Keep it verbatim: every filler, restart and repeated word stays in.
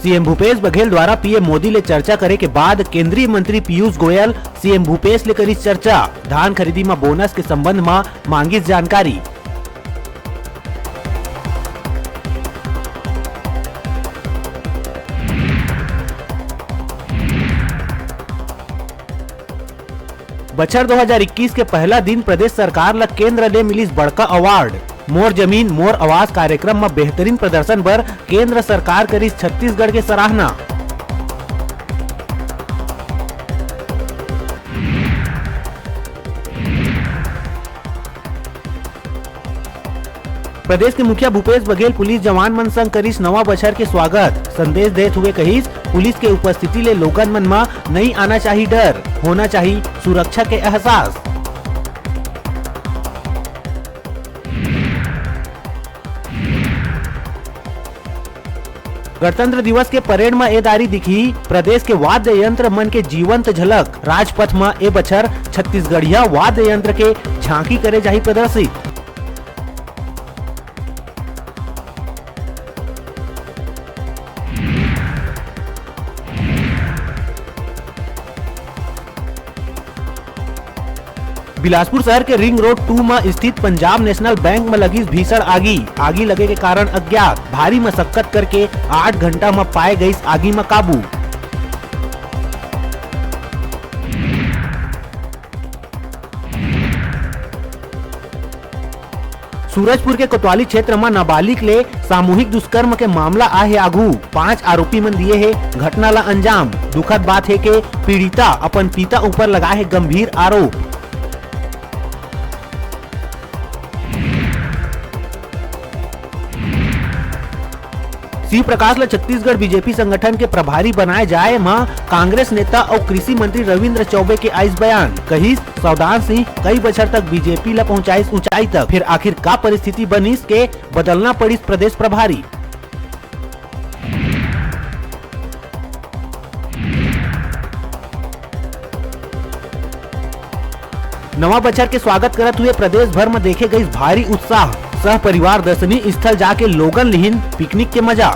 CM Bhupesh Baghel द्वारा PM Modi ले चर्चा करे के बाद केंद्रीय मंत्री पीयूष गोयल सीएम भूपेश ले करिस चर्चा। धान खरीदी म बोनस के संबंध म मांगिस जानकारी। बछर दो हज़ार इक्कीस के पहला दिन प्रदेश सरकार ल केंद्र ले मिलिस बड़का अवार्ड। मोर जमीन मोर आवास कार्यक्रम म बेहतरीन प्रदर्शन बर केंद्र सरकार करिस छत्तीसगढ़ के सराहना। प्रदेश के मुखिया भूपेश बघेल पुलिस जवान मन संग करिस नवा बछर के स्वागत। संदेश देत हुए कहिस, पुलिस के उपस्थिति ले लोगन मन म नइ आना चाही डर, होना चाही सुरक्षा के एहसास। गणतंत्र दिवस के परेड म ए दारी दिखही प्रदेश के वाद्य यंत्र मन के जीवंत झलक। राजपथ म ए बछर छत्तीसगढ़िया वाद्य यंत्र के झांकी करे जाही प्रदर्शित। बिलासपुर शहर के रिंग रोड टू म स्थित पंजाब नेशनल बैंक म लगिस भीषण आगी। आगी लगे के कारण अज्ञात। भारी मशक्कत करके आठ घंटा म पाए गइस आगी म काबू। सूरजपुर के कोतवाली क्षेत्र म नाबालिग ले सामूहिक दुष्कर्म के मामला आए हे आगू। पांच आरोपी मन दिए हे घटना ला अंजाम। दुखद बात हे के पीड़िता अपन पिता ऊपर लगाए हे गंभीर आरोप। शिव प्रकाश ल छत्तीसगढ़ बीजेपी संगठन के प्रभारी बनाए जाए म कांग्रेस नेता अउ कृषि मंत्री रविंद्र चौबे के आइस बयान। कहिस, सौदान सिंह कई बछर तक बीजेपी ल पहुंचाइस ऊंचाई तक, फिर आखिर का परिस्थिति बनिस के बदलना पड़िस प्रदेश प्रभारी। नवा बछर के स्वागत करत हुए प्रदेश भर म देखे गइस भारी उत्साह। सह परिवार दर्शनी स्थल जाके लोगन लिहिन पिकनिक के मजा।